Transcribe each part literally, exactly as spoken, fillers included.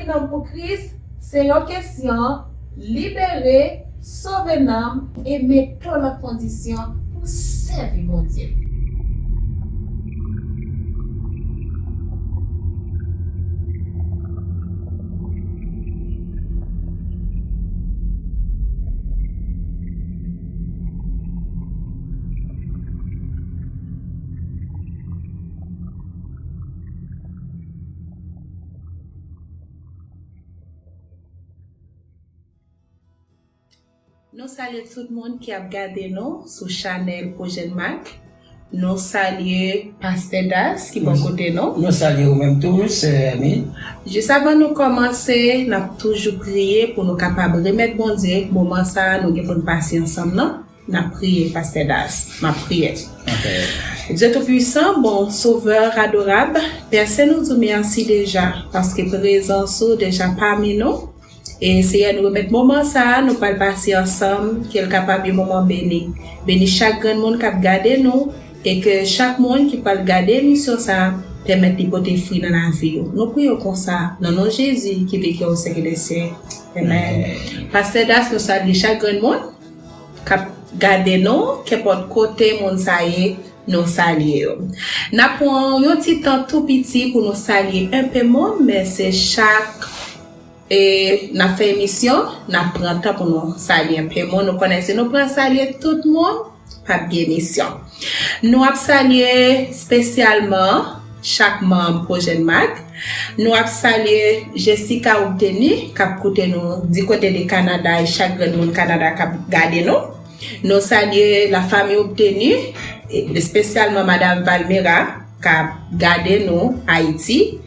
Nanm pou Kris se yon kesyon libere, sove nanm e mete w nan kondisyon pou sèvi Bondye. Nou salye tout moun ki ap gade nou sou chanèl Pwojè Mak. Nou salye Pastè Das ki bò kote nou. Nou salye ou menm tou, Sè Hermine. Jis avan nou kòmanse, n ap toujou priye pou nou kapab remèt Bondye moman sa a nou gen pou n pase ansanm nan. N ap priye, Pastè Das. M ap priye. Ok. Dye Toupisan, bon, Sovè adorab, Pè Sen, nou di w mèsi deja, paske prezans ou deja pami nou. E Seyè, nou remèt moman sa a, nou pral pase ansanm, ke l kapab yon moman beni. Beni chak grenn moun k ap gade nou, e ke chak moun ki pral gade emisyon sa a, pèmèt li pote fwi nan lavi yo. Nou priye w konsa, nan non Jezi ki viv, ki règne au siècle des siècles. Amèn. Amèn. Pastè Das, nou salye chak grenn moun k ap gade nou, kenpòt kote moun sa ye, nou salye yo. N ap pran yon ti tan tou piti pou nou salye enpe moun, men se chak, e, n ap fè emisyon, n ap pran tan pou nou salye enpe moun. Nou konnen si nou pran salye tout moun, p ap gen emisyon. Nou ap salye espesyalman chak manm Pwojè Mak. Nou ap salye Jessica Obtenu, k ap koute nou di kote de Kanada, e chak grenn moun Kanada k ap gade nou. Nou salye la famille Obtenu, e espesyalman Madam Valmera, k ap gade nou Ayiti.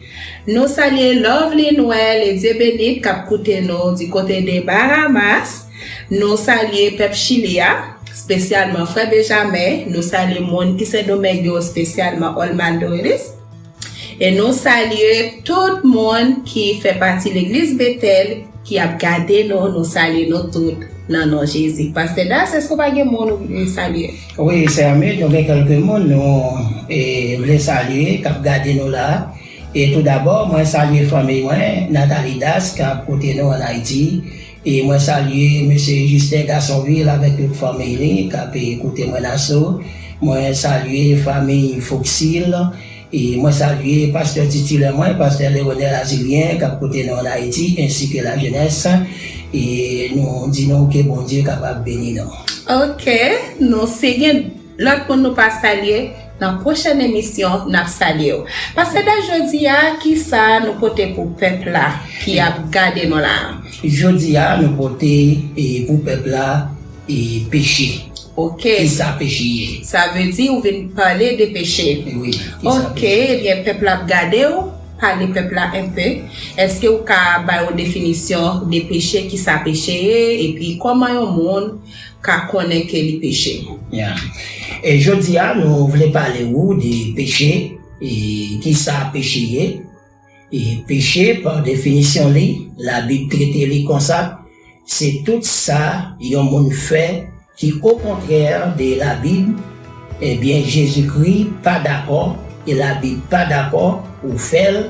Nou salye Lovely Noël e Dieu Benit, k ap koute nou di kote de Bahamas. Nou salye pèp Chili a, espesyalman frè Benjamin. Nou salye moun ki Sendomeng yo, espesyalman Olman Doris. E nou salye tout moun ki fè pati legliz Betèl ki ap gade nou. Nou salye nou tout nan non Jezi. Pastè Das, èske w pa gen moun ou vle salye? Wi, Sè Hermine, nou gen kèlke moun nou, e, vle salye, k ap gade nou la. E toudabò, mwen salye fanmi mwen, Nathalie Das, k ap koute nou ann Ayiti. E mwen salye mesye Justin Gasonville avèk tout fanmi li k ap, e, koute mwen Naso. Mwen salye fanmi Foxil. E mwen salye pastè titilè mwen, pastè Leonel Azilien, k ap koute nou ann Ayiti, ensi ke lajenès. E nou di nou ke Bondye kapab beni nou. Ok, nou si gen lòt moun nou pa salye, nan pwochèn emisyon, n ap salye w. Pastè Das, jodi a, kisa nou pote pou pèp la ki ap gade nou la? Jodi a, nou pote, e, pou pèp la, e, peche. Ok. Kisa peche ye? Sa vle di ou vin pale de peche. Wi, kisa peche? Ok, ebyen, pèp la ap gade w, pale pèp la enpe. Èske ou ka ba yo definisyon de peche, kisa peche ye, epi kòman yon moun ka konnen ke li peche? Ya. E jodi a, nou vle pale ou de peche, e kisa peche ye. E peche, pa definisyon li, Labib trete li konsa, se tout sa yon moun fè ki okontrè de Labib, ebyen, Jezikri pa dakò, e Labib pa dakò ou fè l,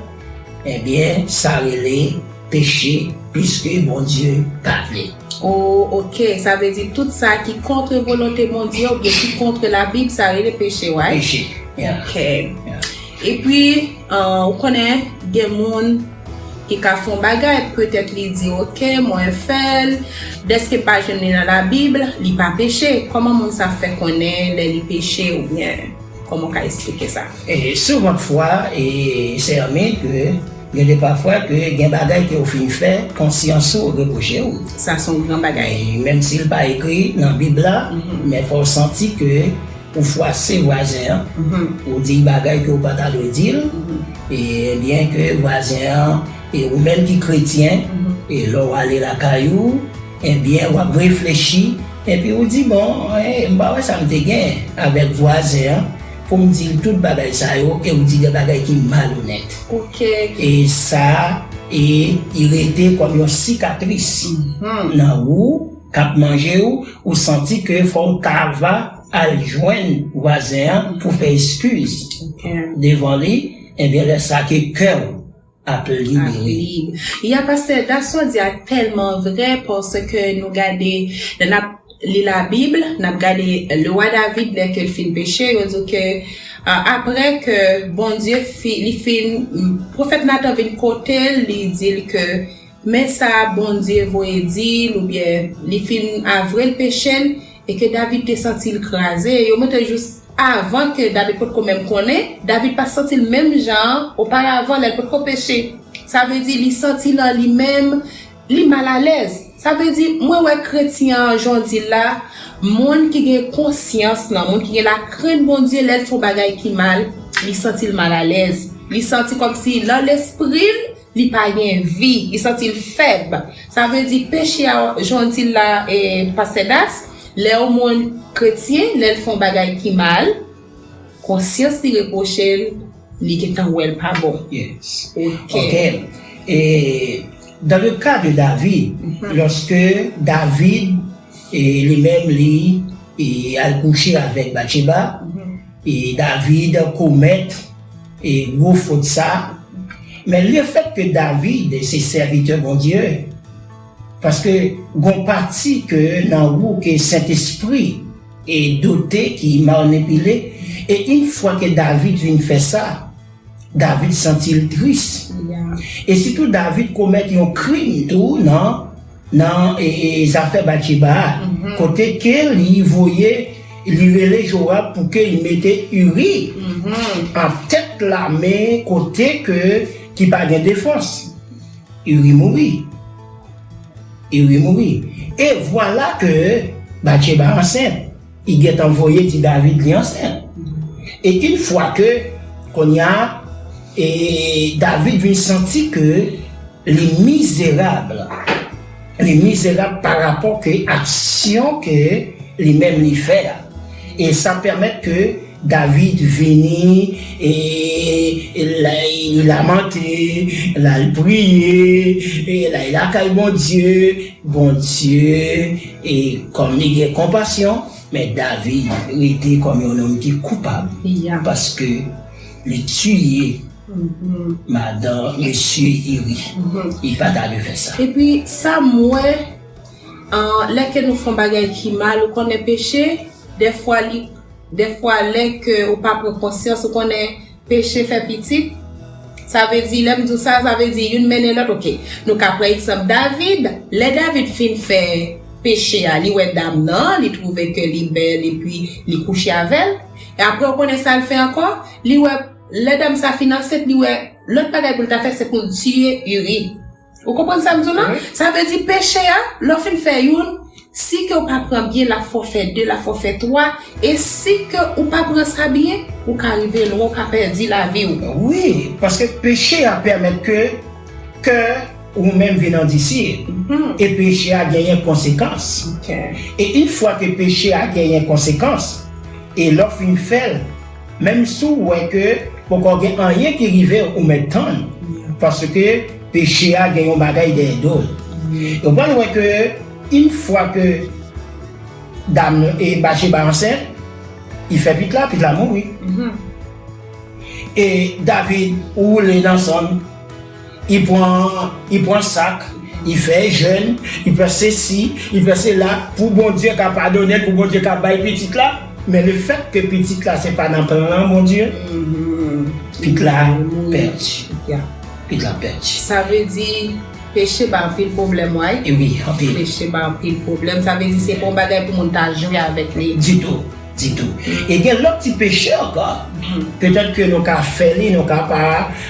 ebyen, sa rele peche, piske Bondye pa vle. O, ok, sa vle di tout sa ki kont volonte Bondye oubyen ki kont Labib, sa rele peche, right? Peche, ya. Ok. Ya. Epi, ah, ou konnen, gen moun ki ka fè yon bagay, petèt li di, ok, mwen fè l, dèske pa jwenn li nan Labib, li pa peche. Kòman moun sa fè konnen lè li peche oubyen kòman w ka esplike sa? E souvantfwa, e, Sè Hermine, ke gen de pafwa ke gen bagay ke w fin fè, konsyans ou repwoche w. Sa se yon gran bagay. E menm si l pa ekri nan Bib la, mhm, men fò w santi ke ou fwase vwazen an, mhm, ou di bagay ke w pa ta dwe di l, mhm, e byen ke vwazen an, e ou menm ki kretyen, mhm, e lè w ale lakay ou, ebyen, w ap reflechi, epi ou di, bon, e, m pa wè sa m te gen avèk vwazen an pou m di l tout bagay sa yo, e ou di de bagay ki malonèt. Ok. E sa, e, li rete kòm yon sikatris, mhm, nan ou, k ap manje w, ou santi ke fò w ta va al jwenn vwazen an pou fè eskiz, ok, devan li, ebyen, lè sa ke kè w ap libere. Ya, pastè, sa w di a tèlman vrè, paske nou gade, lè n ap li Labib, n ap gade lewa David, lè ke l fin peche, yo di ke, a, apre ke Bondye fi, li fin, pwofèt Natan vin kote l, li di l ke men sa Bondye voye di l, oubyen li fin avwe l peche l, e ke David te santi l kraze. Yo montre jis avan ke David potko menm konnen, David pa santi l menm jan an oparavan lè l potko peche. Sa vle di li santi nan li menm, li malalèz. Sa vle di, mwen wè kretyen an jan w di l la, moun ki gen konsyans lan, moun ki gen lakrent Bondye, lè l fè yon bagay ki mal, li santi l malalèz. Li santi kòmsi nan lespri l, li pa gen vi, li santi l fèb. Sa vle di peche a, jan w di l la, e, pastè Das, lè yon moun kretyen, lè l fè yon bagay ki mal, konsyans li repwoche l, li gentan wè l pa bon. Yes. Ok. Ok. E dans le cas de David, lorsque David, e, li menm li, e, al kouche avèk Batcheba, e David komèt, e, gwo fot sa. Men lefèt ke David se sèvitè Bondye, paske gon pati ke nan ou ke Sentespri e dote ki manipile, e yon fwa ke David vin fè sa, David santi l tris. E sitou David komèt yon krim tou nan, nan e, e, zafè Batcheba a, kote ke li voye, li rele Joab pou ke li mete Uri an tèt lame kote ke ki pa gen defans. Uri mouri. Uri mouri. E vwala ke Batcheba ansent. Li gentan voye di David li ansent. E yon fwa ke, kounye a, e David vin santi ke li mizerab. Li mizerab pa rapò ke aksyon ke li menm li fè a. E sa pèmèt ke David vini, e, e la, li lamante, l al priye, e l al lakay Bondye. Bondye, e kòm li gen konpasyon, men David rete kòm yon nonm ki koupab, paske li tiye madan mesye Iri. Li pa ta dwe fè sa. Epi sa m wè, an, lè ke nou fè yon bagay ki mal, ou konnen peche, dèfwa li, dèfwa lè ke ou pa pran konsyans, ou konnen peche fè pitit. Sa vle di, lè m di w sa, sa vle di youn mennen lòt. Ok, nou ka pran egzanp David. Lè David fin fè peche a, li wè dam nan, li twouve ke li bèl epi li kouche avè l. E apre, ou konnen sa l fè ankò? Li wè, lè dam sa fin ansent, li wè lòt bagay pou l ta fè, se pou l tiye Iri. Ou konprann sa m di w lan? Sa vle di peche a, lè w fin fè youn, si ke w pa pran byen, l ap fè w fè de, l ap fè w fè twa, e si ke ou pa pran sa byen, ou ka rive lwen, ou ka pèdi lavi w. Wi, paske peche a pèmèt ke kè ou menm vin andisi, e peche a genyen konsekans. E yon fwa ke peche a genyen konsekans, e lè w fin fè l, menm si w wè ke poko gen anyen ki rive w, ou mèt tann, paske peche a gen yon bagay dèyè do l. Ou pral wè ke yon fwa ke dam e Batcheba ansent, li fè pit la, pit la mouri. E David woule nan sann, li pran, li pran sak, li fè jèn, li fè sesi, li fè sela, pou Bondye ka padone l, pou Bondye ka bay pitit la. Men lefètke pitit la se pa nan plan Bondye, pit la pèdi. Pit la pèdi. Sa vle di peche bay anpil pwoblèm, wi. E wi, anpil. Peche bay anpil pwoblèm. Sa vle di se pa yon bagay pou moun ta jwe avèk li. Ditou, ditou. E gen lòt ti peche ankò. Petèt ke nou ka fè li, nou ka pa,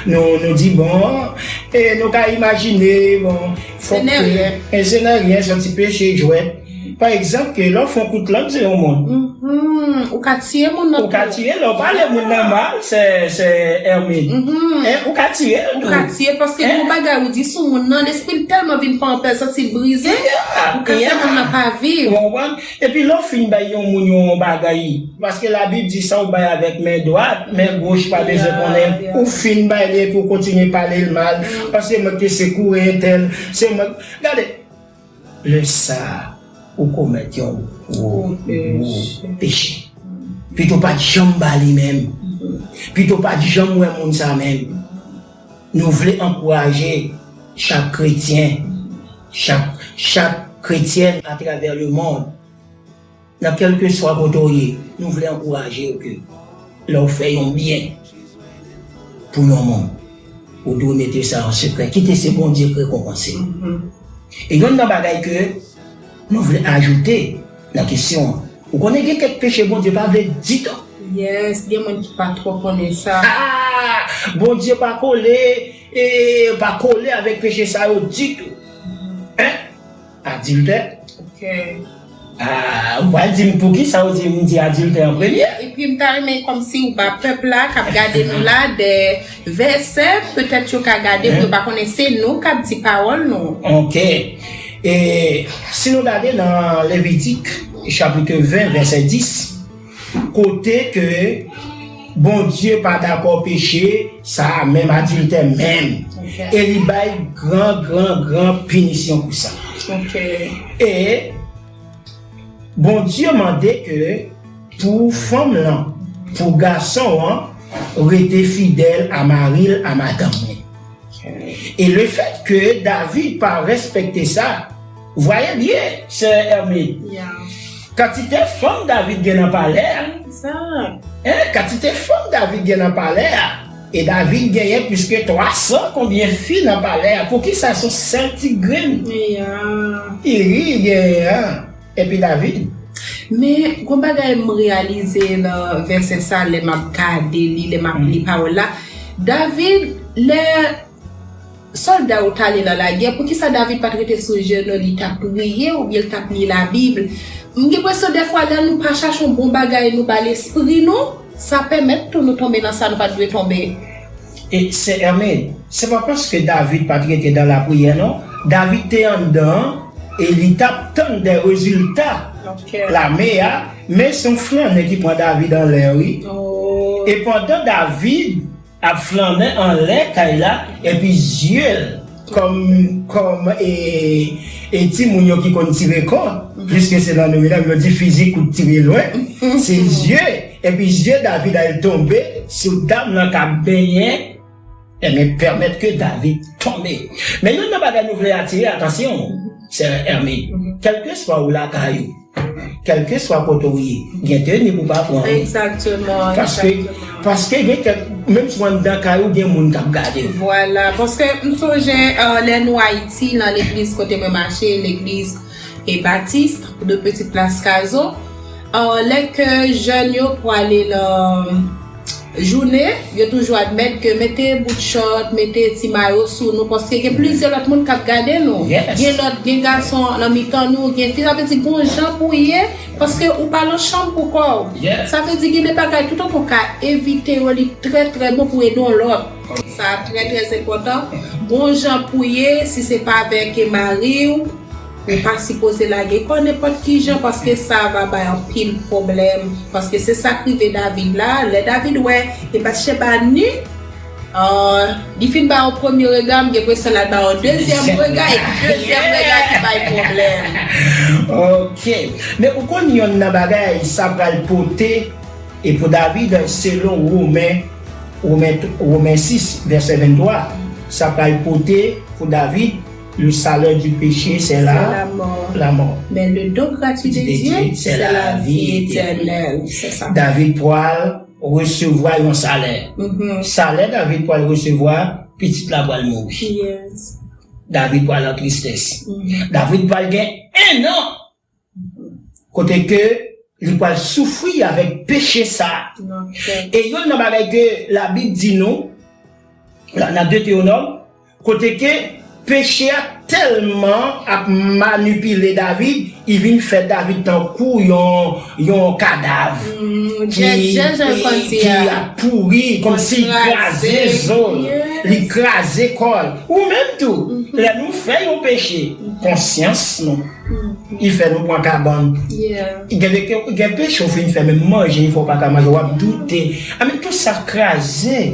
nou, nou di bon, e nou ka imajine, bon, fòk ke, e se nan ryen, se yon ti peche jwèt. Pa egzanp, ke lè w fè yon kout lang sou yon moun. Ou ka tiye moun nan. Ou ka tiye l, ou pale moun nan mal, sè, sè Hermine. Ou ka tiye l tou. Ou ka tiye l paske gen yon bagay ou di sou moun nan, lespri l tèlman vin pa anpè, l santi l brize, ou ka fè moun nan pa viv. Ou konprann? Epi lè w fin bay yon moun yon bagay, paske Labib di sa w bay avèk men dwat, men goch pa bezwen konnen. Ou fin bay li epi w kontinye pale l mal, paske mwen te sekoure entèl, se mwen. Gade, lè sa a, ou komèt yon gwo, gwo peche. Pito w pa t janm ba li menm. Pito w pa t janm wè moun sa menm. Nou vle ankouraje chak kretyen, chak, chak kretyèn atravè lemonn, nan kèlkeswa kote w ye, nou vle ankouraje w ke lè w fè yon byen pou yon moun, ou dwe mete sa an sekrè. Kite se Bondye k rekonpanse w. E yonn nan bagay ke nou vle ajoute nan kesyon an, ou konnen gen kèk peche Bondye pa vle ditou. Yes, gen moun ki pa twò konnen sa. Ah! Bondye pa kole, e pa kole avèk peche sa yo ditou. Hein? Adiltè. Ok. Ah, ou pral di m poukisa ou di m di adiltè an premye? Epi m ta renmen kòmsi ou ba pèp la k ap gade nou la de vèsè, petèt yo ka gade pou yo pa konnen se nou k ap di pawòl nou. Ok. E si nou gade nan Levitik chapit ven vèsè dis, kote ke Bondye pa dakò peche sa a, menm adiltè menm. E li bay gran, gran, gran pinisyon pou sa. E Bondye mande ke pou fanm lan, pou gason an, rete fidèl a mari l, a madanm li. E lefèt ke David pa respekte sa, vwaye byen, sè Hermine. Kantite fanm David gen nan palè a. Hein, kantite fanm David gen nan palè a. E David genyen plis ke twa san konbyen fi nan palè a. Poukisa se yon sèl ti grenn iri genyen an? Epi David. Men, gon bagay m reyalize nan vèsè sa, lè m ap gade li, lè m ap li pawòl la. David, lè sòlda yo t ale nan lagè, poukisa David pa t rete sou jenou li, li t ap priye oubyen li t ap li Labib? M gen enpresyon dèfwa lè nou pa chache yon bon bagay nou ba lespri nou, sa pèmèt tou nou tonbe nan sa nou pa t dwe tonbe. E sè Hermine, se pa paske David pa t rete nan lapriyè non. David te anndan an e li t ap tann de rezilta lame a, men se yon flannen ki pran David anlè wi. E pandan David ap flannen anlè kay la, epi zye l kòm, kòm e, e timoun yo ki konn tire kò, piske se nan nou menm yo di fizi kout tire lwen, se zye, epi zye David al tonbe sou dam nan k ap benyen, ebyen pèmèt ke David tonbe. Men youn nan bagay nou vle atire atansyon, sè Hermine, kèlkeswa ou lakay ou, kèlkeswa kote w ye, gen teni pou pa pran wi. Egzakteman. Paske, paske gen kèk, menm si w anndan kay ou, gen moun k ap gade w. Vwala, paske m sonje lè nou Ayiti, nan legliz kote mwen mache, legliz e Batis de Petit Place Cazo, lè ke jèn yo pwale nan jounen, yo toujou admèt ke mete bout chòt, mete ti mayo sou nou, paske gen plizyè lòt moun k ap gade nou. Gen lòt, gen gason nan mitan nou, gen fi, sa vle di gon jan pou w ye, paske ou pa nan chanm pou kò w. Sa vle di gen de bagay toutan pou w ka evite yo, li trè, trè bon pou ede yon lòt. Sa trè, trè enpòtan. Gon jan pou w ye, si se pa avèk mari w, ou pa sipoze lage kò nenpòt ki jan, paske sa va bay anpil pwoblèm. Paske se sa k rive David la. Lè David wè e Batcheba ni, li fin ba yon premye rega, m gen enpresyon l al ba yon dezyèm rega, e dezyèm rega ki bay pwoblèm. Ok. Men ou konn yonn nan bagay sa pral pote e pou David, selon Women, Women, Women sis, vèsè venntwa, sa pral pote pou David, le salaire du péché, c'est la, la mort. Mais le don gratuit de Dieu, c'est la vie éternelle. David pral resevwa yon salè. Salè David pral resevwa, pitit la pral mouri. David pral an tristès. David pral gen en an kote ke li pral soufri avèk peche sa. E youn nan bagay ke Labib di nou, nan Detewonòm, kote ke peche a tèlman ap manipile David, li vin fè David tankou yon, yon kadav ki, ki ap pouri, kòmsi li kraze zo l, li kraze kò l. Ou menm tou, lè nou fè yon peche, konsyans nou, li fè nou pran kabann. Gen, gen peche ou fin fè, menm manje, fò w pa ka manje, w ap doute. Anben, tout sa kraze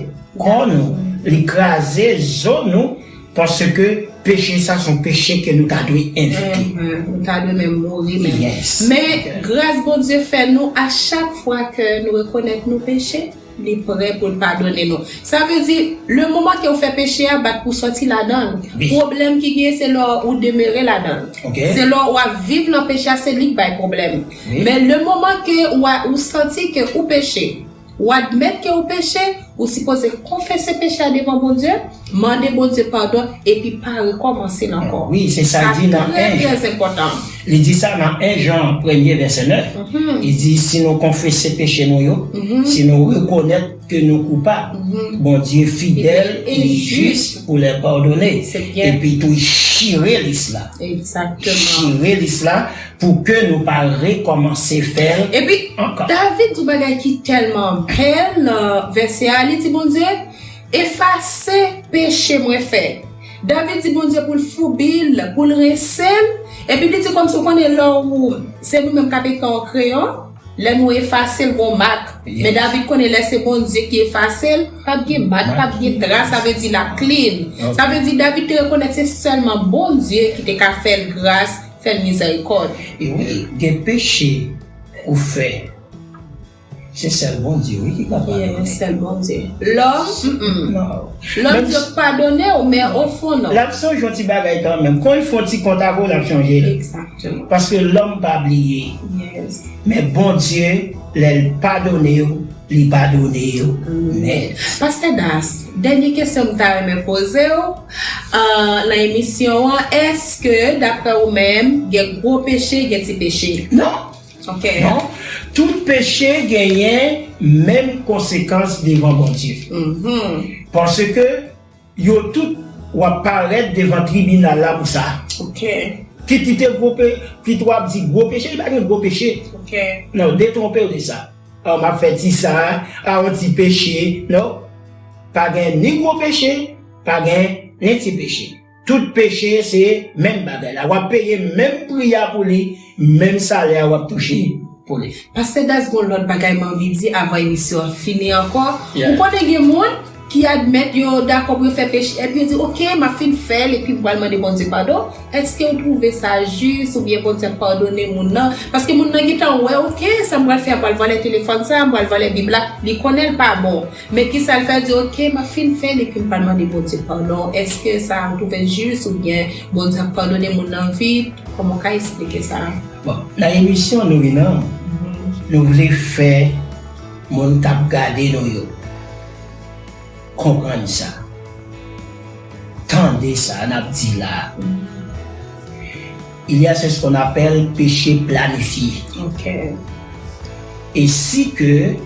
kò nou, li kraze zo nou, paske peche sa se yon peche ke nou ta dwe evite. Nou ta dwe menm mouri menm. Men gras Bondye fè nou, a chak fwa ke nou rekonèt nou peche, Li prè pou l padone nou. Sa vle di, le moman ke w fè peche a, bat pou sòti ladan l. Pwoblèm ki genyen, se lè w demere ladan l. Se lè w ap viv nan peche a, se li k bay pwoblèm. Men le moman ke w a, ou santi ke ou peche, ou admèt ke ou peche, ou sipoze konfese peche a devan Bondye, mande Bondye padon, epi pa rekòmanse l ankò. Wi, se sa l di nan trè, trè enpòtan. Li di sa nan en Jan premye vèsè nèf. Li di, si nou konfese peche nou yo, si nou rekonèt ke nou koupab, Bondye fidèl e jis pou lè padone. Epi tou chire lis la. Chire lis la pou ke nou pa rekòmanse fè l ankò. Epi, David di yon bagay ki tèlman bèl nan vèsè a, li di Bondye, efase peche mwen fè. David di Bondye pou l foubi l, pou l rense l. Epi li di kòmsi w konnen lè w, se nou menm k ap ekri an kreyon, lè nou efase l, gon mak. Men David konnen lè se Bondye ki efase l, p ap gen mak, p ap gen tras, sa vle di l ap clean. Sa vle di David te rekonèt se sèlman Bondye ki te ka fè l gras, fè l mizèrikòd. E wi, gen peche ou fè. Se sèl Bondye, wi, ki ka padone. Sèl Bondye. Lòm, mm, mm. Lòm di yo padone w, men o fon non. L ap sonje yon ti bagay kanmenm. Kon l fè yon ti kont avè w, l ap sonje l. Egzakteman. Paske lòm pa bliye. Men Bondye, lè l padone w, li padone w nèt. Pastè Das, dènye kesyon m ta renmen poze w, nan emisyon an, èske, daprè ou menm, gen gwo peche, gen ti peche? Non. Ok. Non. Tout peche genyen menm konsekans devan Bondye. Paske yo tout w ap parèt devan tribinal la pou sa. Ok. Kit li te gwo pe, kit w ap di gwo peche, li pa gen gwo peche. Ok. Non, detwonpe w de sa. A, m ap fè ti sa, a, yon ti peche. Non. Pa gen ni gwo peche, pa gen ni ti peche. Tout peche se menm bagay la. W ap peye menm pri a pou li, menm salè a w ap touche pou li. Pastè Das, gon lòt bagay m anvi di avan emisyon an fini ankò. Ou konnen gen moun ki admèt yo dakò pou yo fè peche, epi yo di, ok, m ap fin fè l, epi m pral mande Bondye padon. Èske w twouve sa jis, oubyen Bondye ap padone moun nan? Paske moun nan gentan wè, ok, sa m pral fè a pral vòlè telefòn sa, m pral vòlè Bib la, li konnen l pa bon. Men kisa l fè di, ok, m ap fin fè l epi m pral mande Bondye padon. Èske sa ou twouve l jis oubyen Bondye ap padone moun nan vit? Kòman w ka esplike sa? Bon, nan emisyon nou vin an, nou vle fè moun k ap gade nou yo konprann sa. Tande sa n ap di la. Il y a ce qu'on appelle péché planifié. Ok. E si ke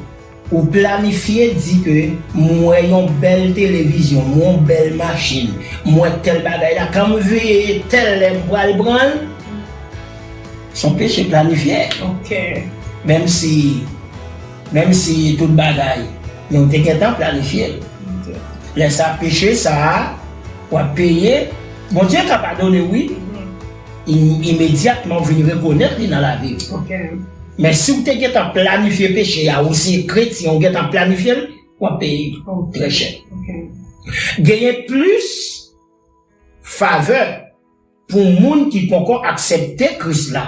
ou planifye di ke m wè yon bèl televizyon, m wè yon bèl machin, m wè tèl bagay la, kan m veye tèl lè m pral pran l, se yon peche planifye. Ok. Menm si, menm si tout bagay, men w te gentan planifye l. Ok. Lè sa peche sa a, w ap peye. Bondye ka padone w, wi. Im-, imedyatman w vin rekonèt li nan lavi w. Ok. Men si w te gentan planifye peche a, ou se kretyen, ou gentan planifye l, w ap peye l trè chè. Ok. Genyen plis favè pou moun ki poko aksepte Kris la,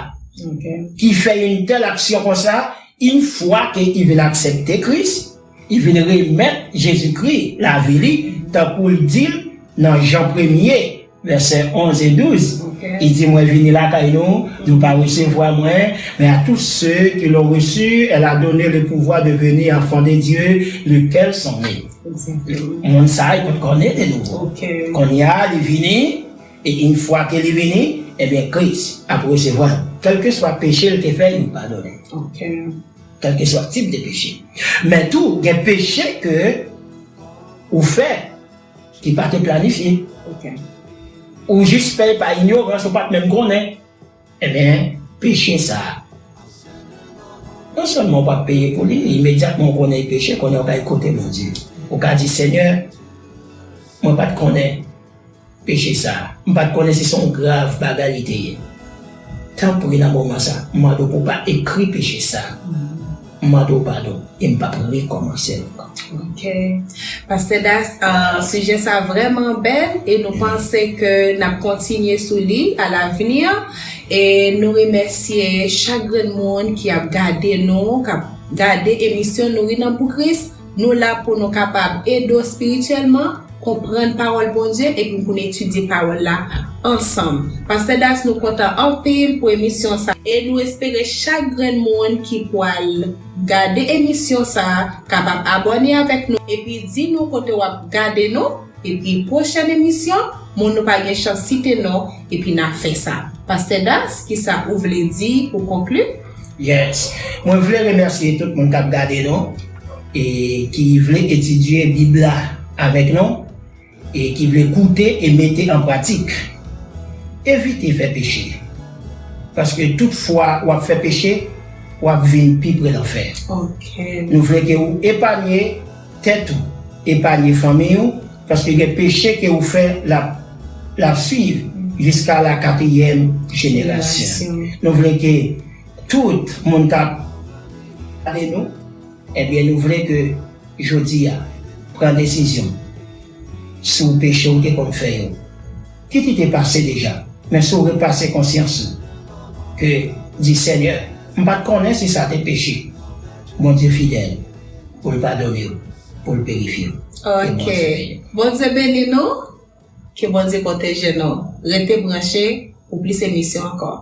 ki fè yon tèl aksyon konsa, yon fwa ke li vin aksepte Kris, li vin remèt Jezikri lavi li, tankou l di l nan Jan premye, vèsè onz e douz, li di, mwen vini lakay nou, nou pa resevwa mwen, mais à tous ceux qui l'ont reçu, elle a donné le pouvoir de venir enfants de Dieu, lesquels sont nés. Moun sa a, li potko ne de nouvo. Kounye a, li vini, e yon fwa ke li vini, ebyen, Kris ap resevwa l. Kèlkeswa peche l te fè, li padone. Kèlkeswa tip de peche. Men tou, gen peche ke ou fè, ki pa te planifye. Ou jis fè l pa inyorans, ou pa t menm konnen. Ebyen, peche sa a, non sèlman w p ap peye pou li, imedyatman w konnen peche, kounye a w ka koute Bondye. Ou ka di, Senyè, mwen pa t konnen peche sa a. M pa t konnen si se yon grav bagay li te ye. Tanpri, nan moman sa, m mande w pou w pa ekri peche sa a. M mande w padon e m p ap rekòmanse l ankò. Ok. Pastè Das, ah, sijè sa vrèman bèl e nou panse ke n ap kontinye sou li alavni. E nou remèsye chak grenn moun ki ap gade nou, k ap gade emisyon Nouri Nanm pou Kris. Nou la pou nou kapab ede w espirityèlman, konprann pawòl Bondye epi pou n etidye pawòl la ansanm. Pastè Das, nou kontan anpil pou emisyon sa e nou espere chak grenn moun ki pwal gade emisyon sa kapab abòne avèk nou epi di nou kote w ap gade nou. Epi pwochèn emisyon, moun nou pa gen chans site non, epi n ap fè sa. Pastè Das, kisa ou vle di pou konkli? Yes. Mwen vle remèsye tout moun k ap gade nou e ki vle etidye Bib la avèk nou e ki vle koute e mete an pratik. Evite fè peche. Paske tout fwa w ap fè peche, w ap vin pi pre lanfè. Ok. Nou vle ke ou epanye tèt ou, epanye fanmi ou, paske gen peche ke ou fè l ap l ap swiv jiska la katriyèm jenerasyon. Nou vle ke tout moun k ap gade nou, ebyen nou vle ke jodi a pran desizyon sou peche ou te konn fè yo. Kit li te pase deja, men si w repase konsyans ou, ke di Senyè, m pa t konnen si sa te peche. Bondye fidèl pou l padone w, pou l pirifye w. Ke Ok. Bondye beni w. Bondye beni nou. Ke Bondye pwoteje nou. Rete branche pou plis emisyon ankò.